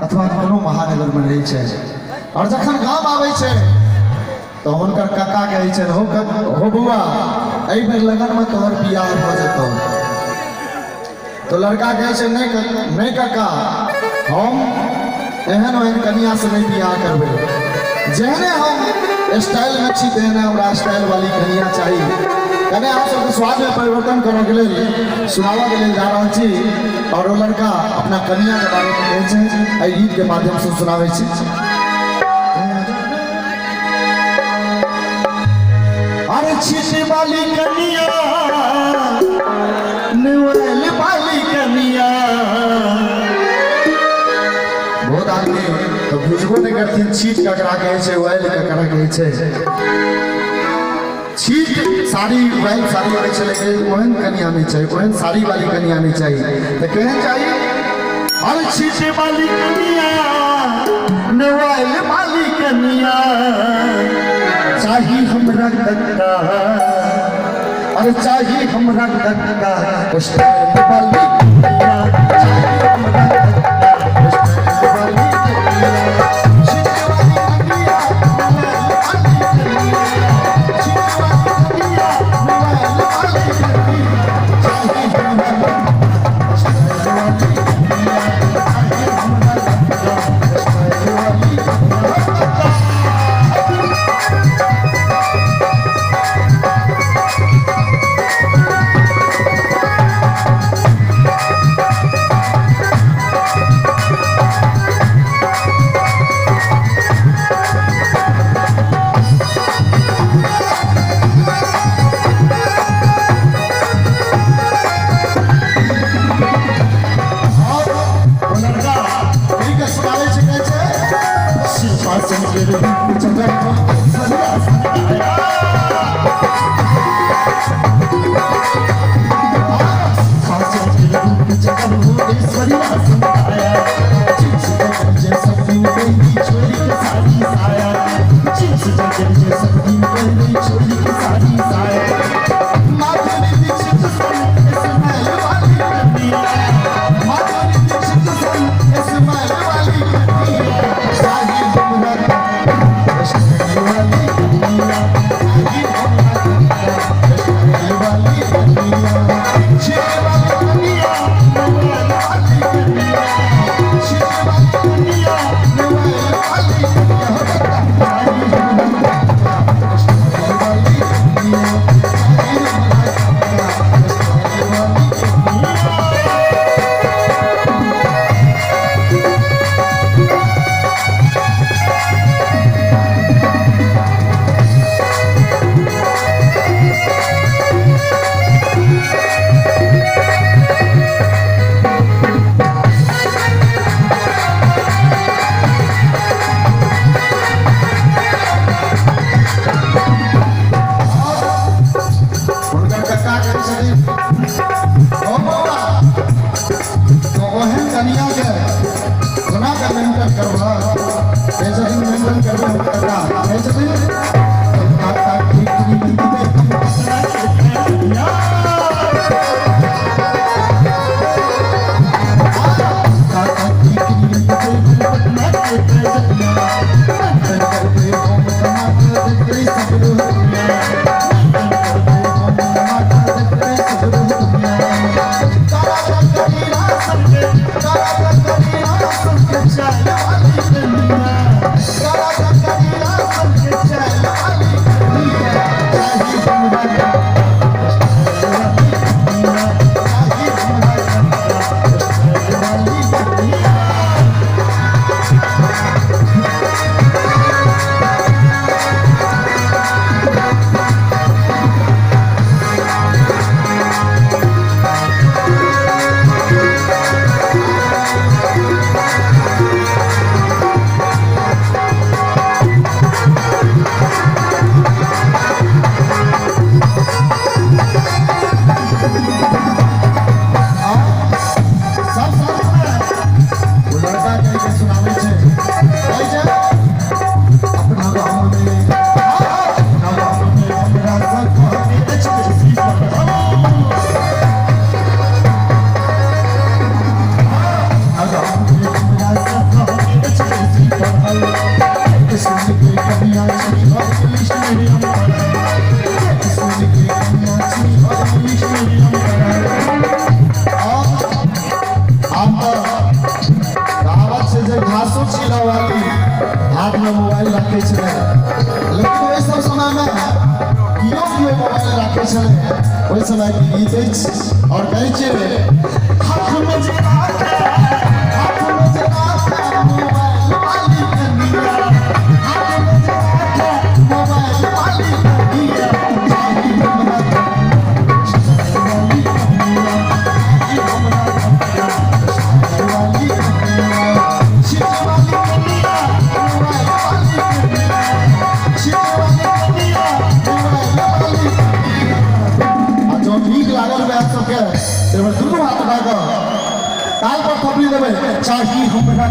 अथवा कोनो महानगरमे रहै छै आओर जखन गाम आबै छै तऽ हुनकर काका कहै छनि, हो हो बौआ, एहि बेर लगनमे तोहर बियाह भऽ जेतौ। तो लड़का कहै छै, नहि नहि काका, हम एहन ओहन कनियासँ नहि बियाह करबै, जेहने हम स्टाइलमे छी तेहने हमरा स्टाइल वाली कनिया चाही। कने अहाँ सबके स्वादमे परिवर्तन करऽके लेल सुनाबऽके लेल जा रहल छी। आओर ओ लड़का अपना कनियाके बारेमे कहै छै, एहि गीतके माध्यमसँ सुनाबै छी। अरे छीटी वाली कनिया, निवल वाली कनिया। बहुत आदमी तो बुझबो नहीं करथिन छीट ककरा कहै छै, वैल ककरा कहै छै। छीट साड़ी, वैल साड़ी होइ छै, लेकिन ओहन कनिया नहि चाही, ओहन साड़ी वाली कनिया नहि चाही। तऽ केहन चाही? अरे छीट वाली कनिया, निवल वाली कनिया चाही हमरा कक्का। अरे चाही हमरा कक्का, स्टाइल वाली कनिया चाही हमरा कक्का, स्टाइल वाली कनिया। छीट वाली कनिया, निवल वाली कनिया, छीट वाली कनिया, निवल वाली कनिया चाही हमरा कक्का, स्टाइल वाली कनिया चाही हमरा कक्का, स्टाइल वाली कनिया। और ओ लड़का ठीक है सुनाबै छै, कहै छै, शिल्पा सिंह के रूप चंद्र साड़ी साया। माधुरी दीक्षित संग स्माइल वाली कनिया, माधुरी दीक्षित संग स्माइल वाली कनिया चाही हमरा कक्का, स्टाइल वाली कनिया चाही हमरा कक्का, स्टाइल वाली कनिया। छीट वाली कनिया, मोबाइल वाली कनिया, छीट वाली कनिया, मोबाइल वाली कनिया हो कक्का चाही हमरा कक्का, स्टाइल वाली कनिया चाही हमरा कक्का, स्टाइल वाली कनिया। हुनकर कक्का कहै छथिन, ओ बौआ, तो ओहन कनिया के कोना के मेंटेन करबह? कहै छथिन, मेंटेन करबै हम कक्का। कहै छथिन, काका ठीक नीति हम पटना के कनिया, काका ठीक नीति हम पटना के कनिया, मेंटेन करबै हम कमा के देखबै सगरो दुनिया, मेंटेन करबै हम कमा के देखबै सगरो दुनिया। तारा करीना संगे, तारा करीना संगे चाल वाली कनिया, तारा करीना संगे चाल वाली कनिया चाही हमरा कक्का, स्टाइल वाली कनिया चाही हमरा कक्का, स्टाइल वाली कनिया। सब साथमे ओ लड़का कहि के सुनाबै छै, कहै छै, अपना गाँव में, अपना गाँव में हमरा सब कहने अछि बेसी पढ़ल, अपना गाँव में हमरा सब कहने घासो छीलऽ वाली हाथमे मोबाइल राखै छलै, लेकिन ओहि सब समयमे केओ केओ मोबाइल राखै छलै। ओहि समयके गीत अछि आओर कहै छियै, हाथमे जे राखै, हाथमे जे राखै मोबाइल वाली कनिया, हाथमे जे राखै मोबाइल वाली कनिया, चाही हमरा वाली कनिया, चाही हमरा वाली कनिया, छिट वाली कनिया, मोबाइल वाली कनिया, छिट वाली कनिया, मोबाइल वाली कनिया। आ जँ नीक लागल वएह सबके एक बेर दुनू हाथ उठा कऽ ताल पर थपड़ी देबै। चाही हमरा।